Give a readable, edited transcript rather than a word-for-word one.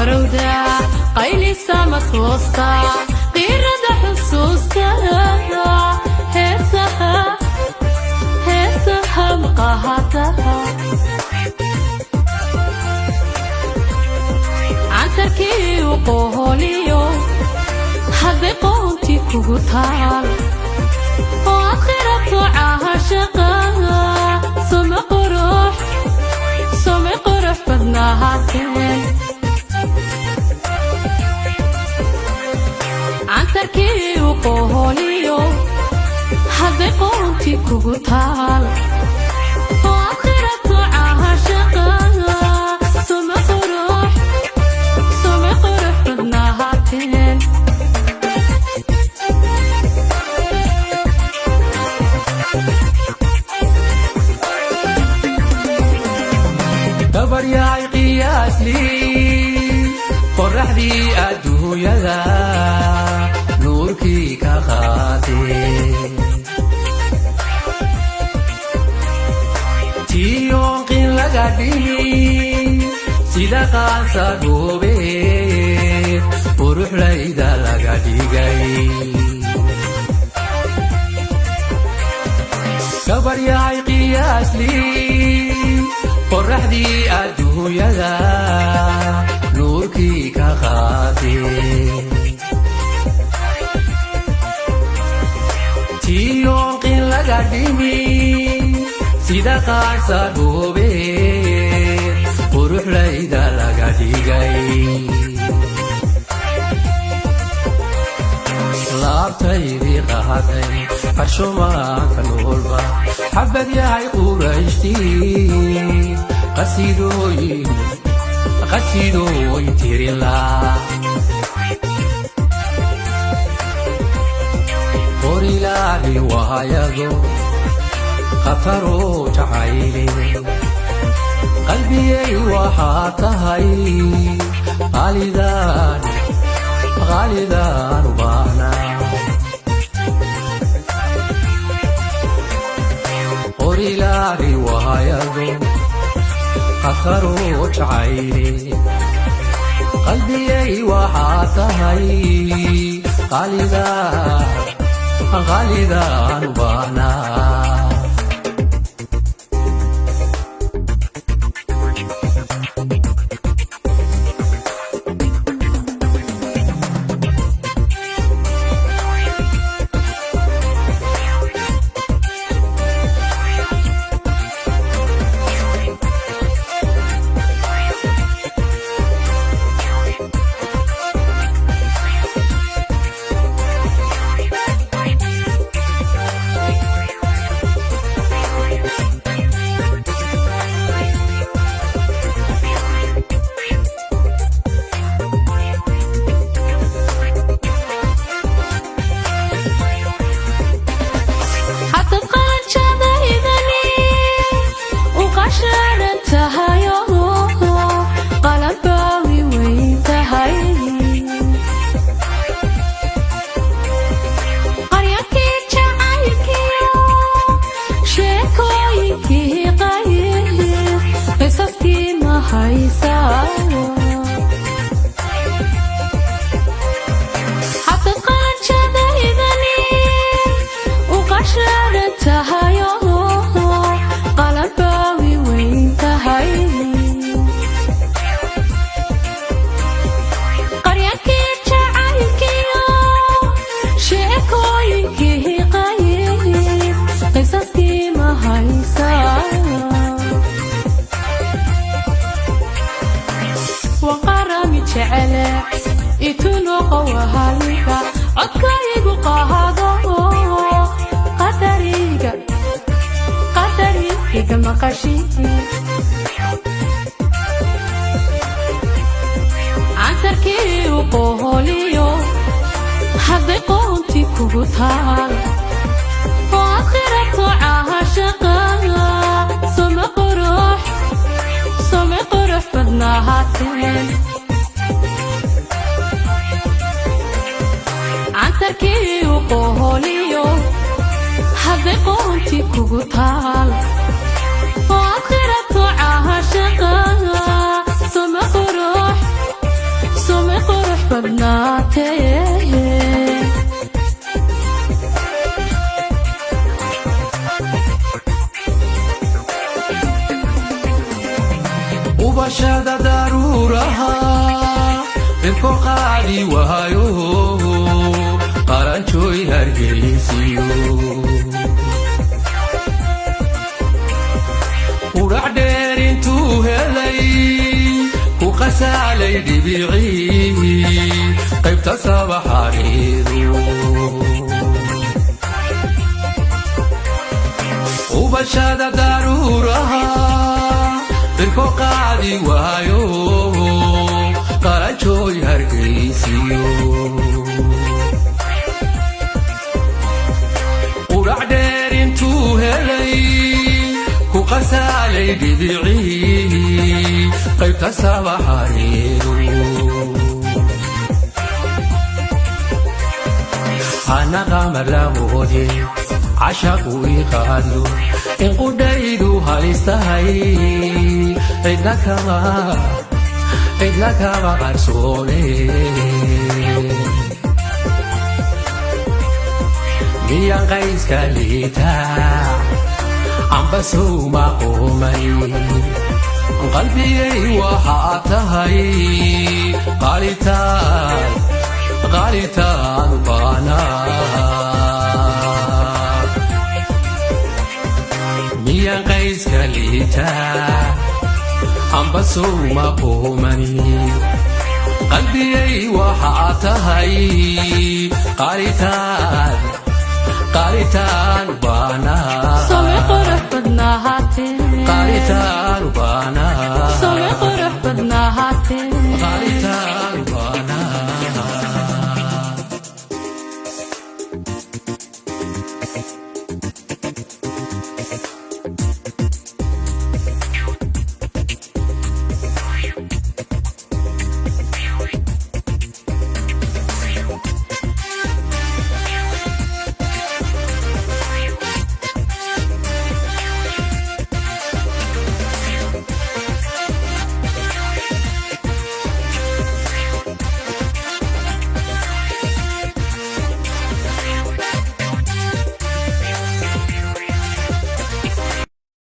Qarowda qaylisa ma toosta, qiirada xusuusta, heesaha heesaha maqahataha. Cantarkii u qoholiyo hadday qoontii kugu taal oo aad khirato caashaqa, soma qurux, somay qurux badnaahateen. Cantarkii u qoholiyo hadday qoontii kugu taal oo aad khirato caashaqa, soma qurux, somay qurux badnaahateen. Gabaryahay qiyaaslii, qoraxdii adduunyada nuurkii ka qaatee, tiyoonqin laga dhimi sida qaansa dhoobe, quruxlayda laga dhigay. Gabaryahay qiyaaslii, qoraxdii adduunyada nuurkii ka qaatee, tiyoonqin laga dhimi sida qaansa dhoobe, quruxlayda laga dhigay. Laabtaydii qahaday qarshumaanka noolba, xabad yahay qurayshtii, qasidooyin qasidooyin tirila. Qorilaali waayado khataroo jacayle, qalbiyey waxaa tahay qaalidaan, qaalidaan u baahnaa. Qorilaali waayado khataroo jacayle, qalbiyey waxaa tahay qaalidaan, qaalidaan u baahnaa. Haddaad qalanjadaydani u qashaaran tahayo, qalabaawi weyn tahay. Qaryakii jacaylkiyo sheekooyinkii qayr, qisaskii ma haysaa? Haddaad qalanjadaydani u qashaaran tahayo, qalabaawi weyn tahay. Qaryakii jacaylkiyo sheekooyinkii qayr, qisaskii ma haysaa? Waqarami jecele itunoqo wahaliga, codkaygu qaado, qadariga qadariga maqashi. Cantarkii u qoholiyo hadday qoontii kugu taal oo aad khirato caashaqa, soma qurux, somay qurux badnaahateen. Cantarkii u qoholiyo hadday qoontii kugu taal oo aad khirato caashaqa, soma qurux. Cirko qaadi waayo, qaranjooy Hargeysiyo. Qudhac dheer intuu helay ku qasaalay dhibicii qaybta sabaxareedu. Ubashada daruuraha cirko qaadi waayo, qaranjooy Hargeysiyo. Qudhac dheer intuu helay ku qasaalay dhibicii qaybta sabaxareedu. Ana qamar lamoodye cashaqu ii qaadyo in qudhaydu halis tahay, cidna kama, cidna kama qarsoone. Miyaan qayska liitaa ambasow ma qoomay? Qalbigay waxaa tahay qaalitaan, qaalitaan u baahnaa. Miyaan qayska liitaa ambasow ma qoomani? Qalbigay waxaa tahay qaalitaan, qaalitaan u baahnaa. Samee qurux badnaahatee. Qaalitaan u baahnaa. Samee qurux.